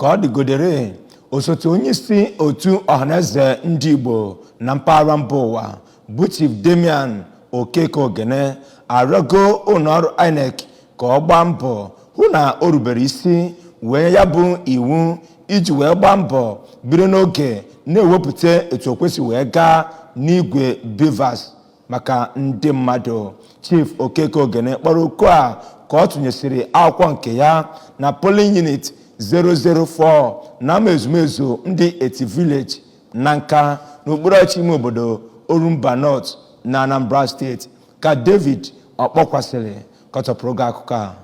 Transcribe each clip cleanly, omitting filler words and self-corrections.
Ka ọ dịgodere, osote onyeisi otu Ọhaneze Ndị Igbo na mpaghara mba ụwa bụ Chief Damian Okeke Ogene arịọgo ụlọọrụ INEC ka ọ gbaa mbọ hụ na o rubere isi wee nye ya bụ iwu iji wee gbaa mbọ bido n'oge na-ewepụta etu o kwesị wee gaa n'igwe BVAS maka ndị mmadụ. Chief Okeke Ogene kpọrọ oku a ka ọ tụnyesịrị akwụkwọ nke ya na polling unit 004 na ama ezumezu ndị Eti Village na Nka n'okpuru ọchịchị ime obodo Orumba North na Anambra Steeti. Ka David Ọkpọkwasịrị kọtọpụrụ gị akụkọ a.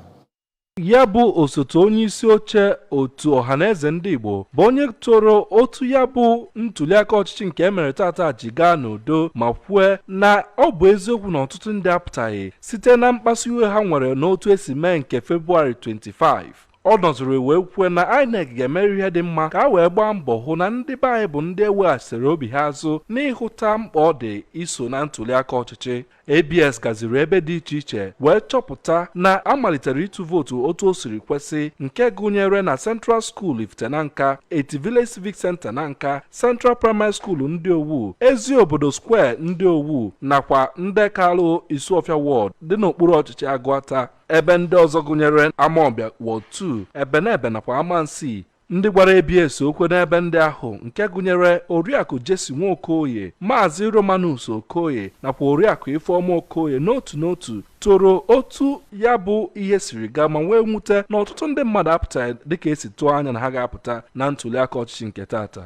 Ya bụ osote onye isi oche otu Ọhaneze Ndị Igbo bụ onye toro otu ya bụ ntuliaka ọchịchị nke e mere tata ji gaa n'udo ma kwue na ọ bụ eziokwu na ọtụtụ ndị apụtaghị site na mkpasu iwe ha nwere n'otu esi mee nke Febụwarị 25. Ọ nọziri wee kwue na INEC ga-emerịrị ihe dị mma ka a wee gbaa mbọ hụ na ndị be anyị bụ ndị eweghachiri obi ha azụ n'ịhụta mkpa ọ dị iso na ntuliaka ọchịchị. ABS gaziri ebe dị iche iche wee chọpụta na a malitere ịtụ vootu otu o siri kwesị, nke gụnyere na Central School Ifite Nanka, Eti Village Civic Center Nanka, Central Primary School ndị Owu, Ezi Obodo Square ndị Owu nakwa ndị Kalụ Isuọfịa Ward dị n'okpuru ọchịchị Agụata, ebe ndị ọzọ gụnyere Amawbịa Ward 2, Ebenebe nakwa Amansi. Ndị gwara ABS okwu n'ebe ndị ahụ nke gụnyere Oriakụ Jesi Nwokoye, Maazị Romanus Okoye nakwa Oriakụ Ifeọma Okoye n'otu n'otu toro otu ya bụ ihe siri gaa ma nwee mwute na ọtụtụ ndị mmadụ apụtaghị dịka esi tụọ anya na ha ga-apụta na ntuliaka ọchịchị nke tata.